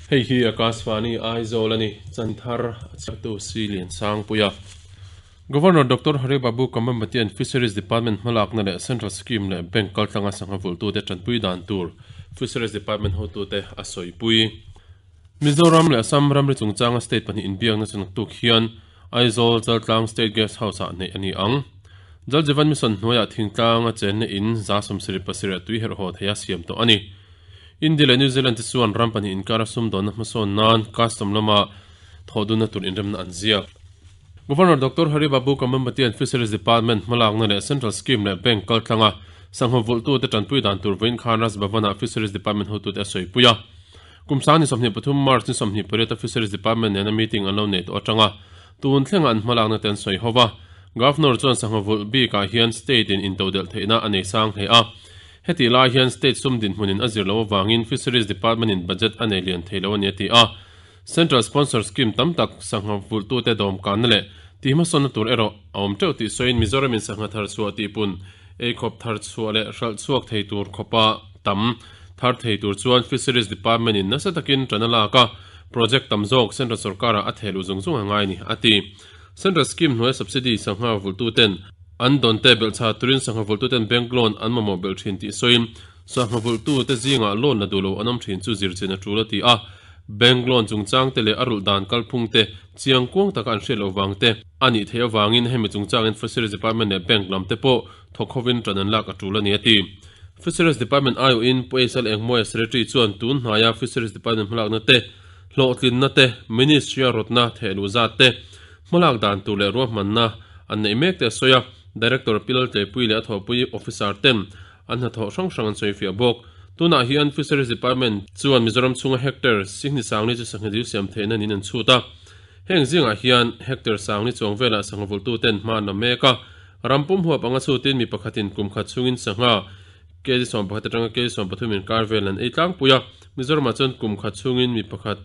Hei hi Akashvani Aizawl a ni, Chanthar a chhiartu Si Liansangpuia. Governor Doctor Hari Babu Kambhampatian Fisheries Department hmalakna leh Central Scheme leh Bank kaltlanga sangha vulhtute tanpui dan tur Fisheries Department hotute a sawipui. Mizoram leh Assam ramri chungchanga state pahnih inbiakna chu naktuk hian Aizawl Chaltlang State Guest House-ah neih a ni ang. Jal Jeevan Mission hnuaiah thingtlanga chenna in 77 a tui herh haw theia siam tawh a ni. India leh New Zealand te chuan ram pahnih inkara sumdawnna hmasawn nan custom lama thawhdunna tur inremna an ziak. Governor Doctor Hari Babu Kambhampatian Fisheries Department hmalakna leh Central Scheme leh Bank kaltlanga sangha vulhtute tanpui dan tur vawiin khan Raj Bhavan-ah Fisheries Department hotute a sawipui a. Kum sang ni 23 March ni 28 a Fisheries Department nena meeting an lo nei tawh atanga tun thlenga an hmalakna te an sawi ho va. Governor chuan sangha vulh bikah hian state in intodelh theihna a nei sang hle a. Hetih lai hian state sum dinhmunin a zir loh avangin Fisheries Department in budget a nei lian thei lo a ni a ti a. Central Sponsor Scheme tam tak sangha vulhtute dawmkanna leh tihhmasawnna tur erawh a awm teuh tih sawiin Mizoramin sangha thar chhuah tihpun eikhawp thar chhuah leh hralh chhuak thei tur khawpa tam thar thei tur chuan Fisheries Department in nasa takin tan a lak a, project tam zawk Central sorkarah a thehluh zung zung a ngai a ni, a ti. Central Scheme hnuaia subsidy sangha vulhtuten an dawnte belhchha turin sangha vulhtuten bank loan an mamawh belh thin tih sawiin sangha vulhtute zingah loan la duh lo an awm thin chu zirchin a tul a ti a. Bank loan chungchang te leh a rulh dan kalphung te chiang kuang taka an hriat loh vang te a nih theih avangin hemi chungchangin Fisheries Department leh Bank lam te pawh thawk hovin tan an lak a tul a ni a ti. Fisheries Department aiawhin Pu Eisal Engmawia Secretary chuan tun hnaia Fisheries Department hmalakna te, hlawhtlinna te, Ministry-a rawtna thehluh zat te, hmalak dan tur leh ruahmanna an neih mek te a sawi a. Director Pi Laltleipui leh a thawhpui Officer ten An hnathawh hrang hrang an sawi fiah bawk. Tunah hian Fisheries Department chuan Mizoram chhunga hectare sihni sangli chu sangha dil siam theihna niin an chhut a. Heng zingah hian hectare sangli chuang velah sangha vulhtuten hma an la mek a. Ram pum huap anga chhutin mi pakhatin kum khat chhungin sangha kg 11 atanga kg 13 inkar vel an ei tlangpui a. Mizoramah chuan kum khat chhungin mi pakhat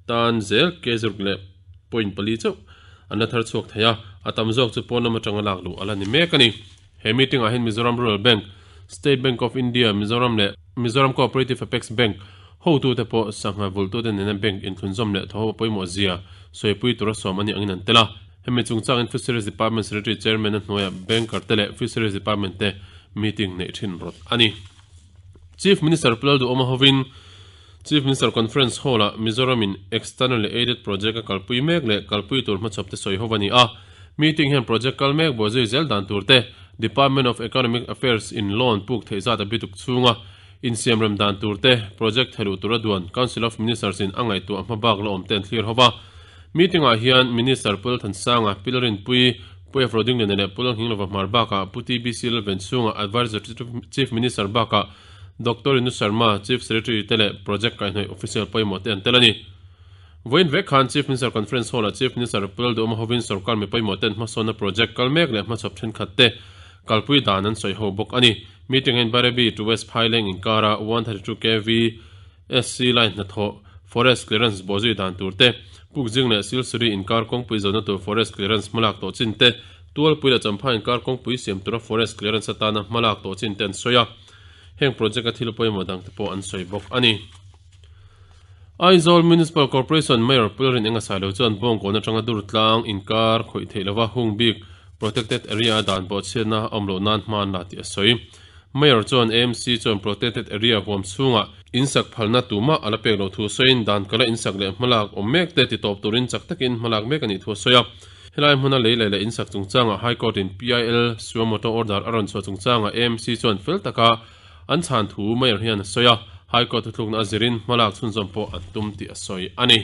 tan zel kg ruk leh point pali chauh an la thar chhuak thei a, a tam zawk chu pawn lam atanga lak luh a la ni mek a ni. He meeting ah hian Mizoram Rural Bank, State Bank of India, Mizoram leh Mizoram Cooperative Apex Bank hotute pawh sangha vulhtute nena bank inthlunzawm leh thaw pawimawh zia sawipui tura sawm a nih angin an tel a. Hemi chungchangin Fisheries Department Secretary Chairman a hnuaiah banker te leh Fisheries Department te meeting neih thin rawt a ni. Chief Minister Pu Lalduhawma hovin Chief Minister Conference Hall-ah Mizoram in Externally Aided Project a kalpui mek leh kalpui tur hmachhawp te sawi ho a ni a. Meeting hian project kal mek buaizui zel dan tur te, Department of Economic Affairs in loan puk theih zat a bituk chhunga insiamrem dan tur te, project theluh tura duan Council of Ministers in a ngaihtuah hmabak la awm te an thlir ho va. Meeting ah hian Minister Pu Lalthansanga, Pi Lalrinpuii, Pu F. Rodingliana leh Pu Lalnghinglova Hmar bakah Pu TBC Lalvenchhunga, Adviser to Chief Minister bakah Doctor Inu Sharma, Chief Secretary te leh Project kaihhnawih official pawimawh te an tel a ni. Vawiin vek khan Chief Minister Conference Hall-ah Chief Minister Pu Lalduhawma hovin sorkar mi pawimawh ten hmasawnna project kal mek leh hmachhawp thenkhat te kalpui dan an sawi ho bawk a ni. Meeting-a in Bairabi to West Phaileng inkara 132 kv SC line hnathawh Forest Clearance bawhzui dan tur te, Pukzing leh Silsuri inkar kawngpui zawhna tur Forest Clearance hmalak tawh chin te, Tualpui leh Champha inkar kawngpui siam tura Forest Clearance atana hmalak tawh chin te an sawi a. Heng project-a thil pawimawh dangte pawh an sawi bawk a ni. Aizawl Municipal Corporation Mayor Pulrin Engasailo chuan Bawngkawn atanga Durtlang inkar khawih theih lova hung bik Protected Area a dan pawh chhiatna a awm loh nan hma an la tih a sawi. Mayor chuan AMC chuan Protected Area huam chhungah insak phalna tumah a la pek loh thu sawiin dan kala insak leh hmalak awm mek te titawp turin chak takin hmalak mek a nih thu a sawi a. Helai hmuna lei leh leh insak chungchangah High Court in PIL Suamoto order a rawn chhuah chungchangah AMC chuan fel taka an chhan thu Mayor hian a sawi a, High Court thuthlukna a zirin hmalak chhunzawm pawh an tum tih a sawi a ni.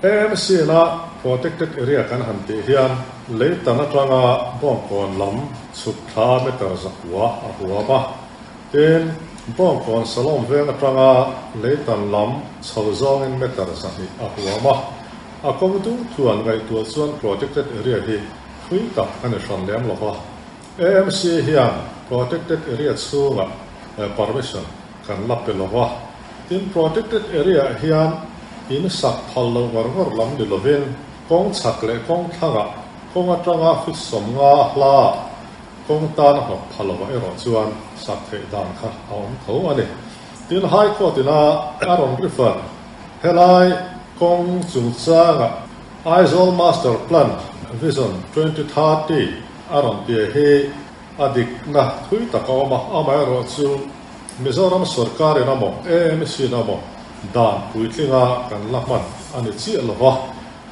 AMC na protected area kan han tih hian lei tan atanga Bawngkawn lam chhuk thla meter zakua a huam a, tin Bawngkawn Salom veng atanga lei tan lam chho zawngin meter 200 a huam a. A kawng dung thuan ngaihtuah chuan protected area hi thui tak a ni hran lem lo va. AMC hian protected area chhungah permission kan la pe lo va. Tin, protected area ah hian in sak phal lo ngawr ngawr lam ni lovin kawng chhak leh kawng thlangah kawng atanga feet 50 hla kawng tan a hnawk pha lovah erawh chuan sak theih dan kha a awm tho a ni. Tin, High Court ina a rawn refer. Helai kawng chungchanga Aizawl Master Plan Vision 2030 a rawn tia hi a dikna thui tak a awm a, amaherawhchu Mizoram sorkarin amaw AMC-in amaw dan puitlinga kan la hman a ni chiah lo va,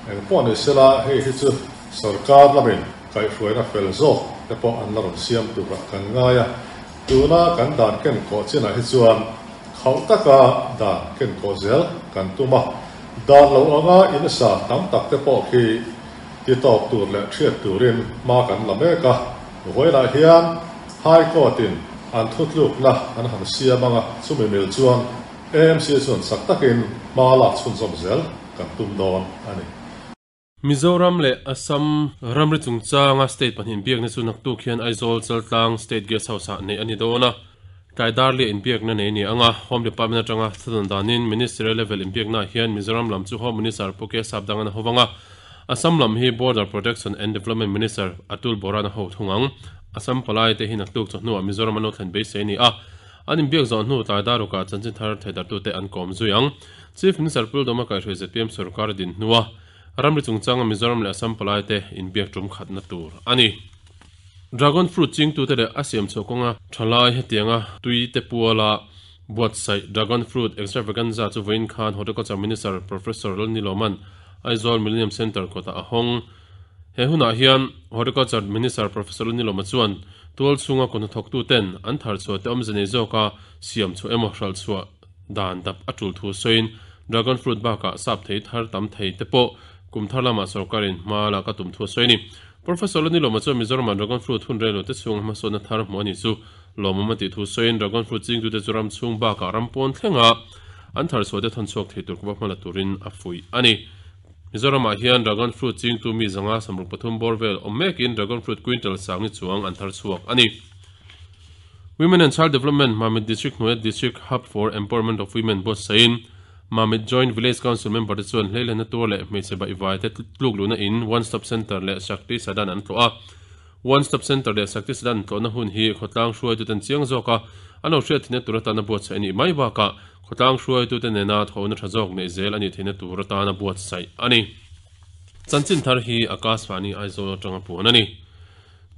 engpawh ni sela hei hi chu sorkar lamin kaihhruaina fel zawk te pawh an la rawn siam turah kan ngai a, tuna kan dan ken kawh chinah hi chuan khauh taka dan ken kawh zel kan tum a, dan lo anga insa tam tak te pawh khi ti tawp tur leh hriat turin hma kan la mek a, vawiinah hian High Court-in an thutlukna an han siam anga chumi mil chuan AMC chuan chak takin hma lak chhunzawm zel kan tum dawn a ni. Mizoram leh Assam ramri chungchanga state pahnih inbiakna chu naktuk hian Aizawl Chaltlang State Guest House-ah neih a ni dawn a. Tlai darliah inbiakna nei a ni ang a, Home Department atanga thudawn danin Ministerial level inbiaknaah hian Mizoram lam chu Home Minister Pu K Sapdangan a ho vang a, Assam lam hi Border Protection and Development Minister Atul Boran a ho thung ang. Assam palai te hi naktuk chawhnuah Mizoram an lo thlen beisei a ni a, an inbiak zawh hnu tlai darukah chanchin thar theidartute an kawm zui ang. Chief Minister Pu Ldawma kaihhruai zpm sorkar a din hnua ramri chungchanga Mizoram leh Assam palai te inbiak tum khatna tur a ni. Dragon fruit chingtute leh a siam chhuah kawnga thalai hetianga tui te puala buatsaih Dragon Fruit Extravaganza chu vawiin khan Horticulture Minister Professor Lalniloman Aizawl Millennium Centre kawtah a hawng. He hunah hian Horticulture Minister Professor Lalniloma chuan tual chhunga kut hnathawktuten an thar chhuah te awmze nei zawka siam chhuah emaw hralh chhuah dan dap a tul thu sawiin Dragon Fruit bakah sap thei thar tam thei te pawh kum thar lamah sorkarin hma lak a tum thu a sawi a ni. Professor Lalnilawma chuan Mizoramah Dragon Fruit hun rei lo te chhunga hmasawnna thar hmuh a nih chu lawmawm a tih thu sawiin Dragon Fruit chingtute chu ram chhung bakah ram pawn thlenga an thar chhuah te thawn chhuak thei tur khawpa hmala turin a fuih a ni. Mizoramah hian Dragon Fruit chingtu mi zanga 73 bawr vel awm mekin Dragon Fruit quintal sangni chuang an thar chhuak a ni. Women and Child Development Mamit District hnuaia District Hub for Empowerment of Women buatsaihin Mamit Joint Village Council member te chuan hleihlenna tur leh hmeichhe baihvai te tluk luhna in One Stop Centre leh Shakti Sadan an tlawh a. One Stop Centre leh Shakti Sadan tlawhna hun hi khawtlang hruaituten chiang zawka an lo hriat theihna tur atana buatsaih a nih mai bakah khawtlang hruaitute nena thawhna tha zawk neih zel a nih theihna tur atana buatsaih a ni. Chanchin thar hi Akashvani Aizawl atanga puan a ni.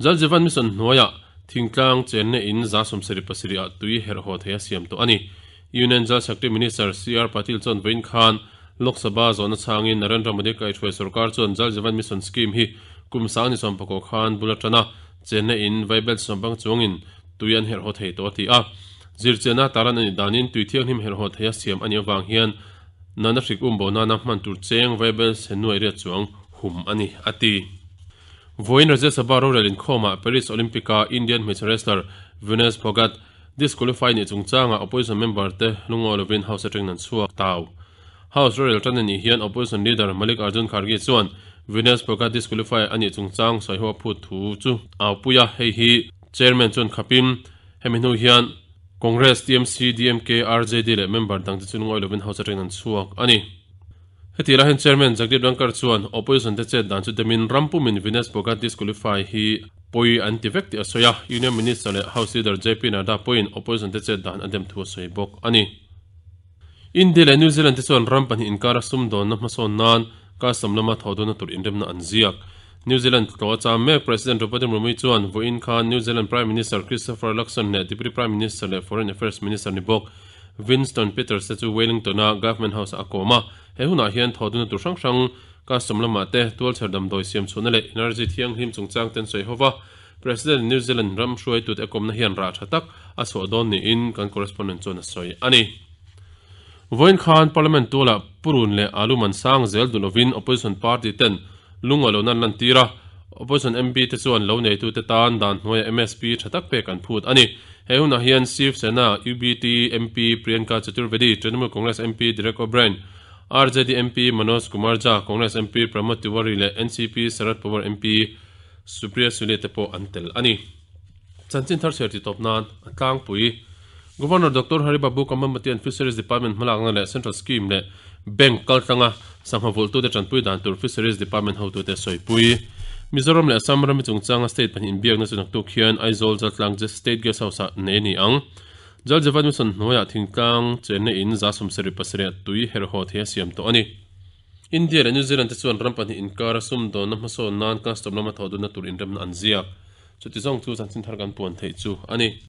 Jal Jeevan Mission hnuaiah thingtlang chenna in 77 ah tui herh haw thei a siam tawh a ni. Union Jal Shakti Minister CR Patil chuan vawiin khan Lok Sabha zawhna chhangin Narendra Modi kaihhruai sorkar chuan Jal Jeevan Mission Scheme hi kum sang ni sawmpakaw khan bul atana chenna in vaibel sawmpang chuangin tui an herh haw thei tawh a ti a. Zirchianna taran a nih danin tui thianghlim herh haw theia siam a nih avang hian nana hrik um bo nana hman tur cheng vaibel senuai riat chuang hum a ni, a ti. Vawiin Rajya Sabha rorel inkhawmah Paris Olympic-a Indian hmeichhe wrestler Vinesh Phogat Disqualify nih chungchangah opposition member te lungawi lovin House atangin an chhuak tau. House rorel tan anih hian opposition leader Malik Arjun Kharge chuan Vinesh Phogat disqualify anih chungchang sawi ho a phut thu chu au pui a, hei hi chairman chuan khapin hemi hnu hian Congress, TMC, DMK, RJD leh member dangte chu lungawi lovin House atangin an chhuak a ni. Heti lai hian Chairman Jagdeep Dhankhar chuan opposition te chet dan chu demin ram pumin Vinesh Phogat disqualify hi pawi an ti vek tih a sawi a, Union Minister leh House Leader JP Nadda pawhin opposition te chet dan a dem thu a sawi bawk a ni. India leh New Zealand te chuan ram pahnih inkara sumdawnna hmasawn nan custom lama thawhdawna tur inremna an ziak. New Zealand tlawh a cham mek President Draupadi Murmu chuan vawiin khan New Zealand Prime Minister Christopher Luxon leh Deputy Prime Minister leh Foreign Affairs Minister ni bawk Winston Peters te chu Wellington-a Government House-ah a kawm a. He hunah hian thawhdunna tur hrang hrang, custom lamah te, tualchher damdawi siam chhuahna leh energy thianghlim chungchang te an sawi ho va. President New Zealand ram hruaitute a kawmna hian rah tha tak a chhuah dawn niin kan correspondent chuan a sawi a ni. Vawiin khan Parliament tualah Purun leh Alu man sang zel duh lovin Opposition party ten lungawi lohna an lantir a, Opposition MP te chuan lo neitute tan dan hnuaiah MSP tha tak pek an phut a ni. He hunah hian Shiv Sena, UBT, MP Priyanka Chaturvedi, Trinamool Congress MP Derek O'Brien, RJD MP Manoj Kumar Jha, Congress MP Pramod Tiwari leh NCP Sharad Pawar MP Supriya Sule te pawh an tel a ni. Chanchin thar chhiar titawp nan a tlangpui. Governor Doctor Hari Babu Kambhampati-a'n Fisheries Department hmalakna leh Central Scheme leh Bank kaltlanga sangha vulhtute tanpui dan tur Fisheries Department hotute sawipui. Mizoram leh Assam rami chungchanga state pahnih inbiakna chu naktuk hian Aizawl Jaltlang State Guest House-ah nei a ni ang. Jal Jeevan Mission hnuaiah thingtlang chenna in 77 ah tui herh haw thei a siam tawh a ni. India leh New Zealand te chuan ram pahnih inkara sumdawnna hmasawn nan custom lama thawh dunna tur inremna an ziak. Chuti zawng chu chanchin thar kan puan theih chu a ni.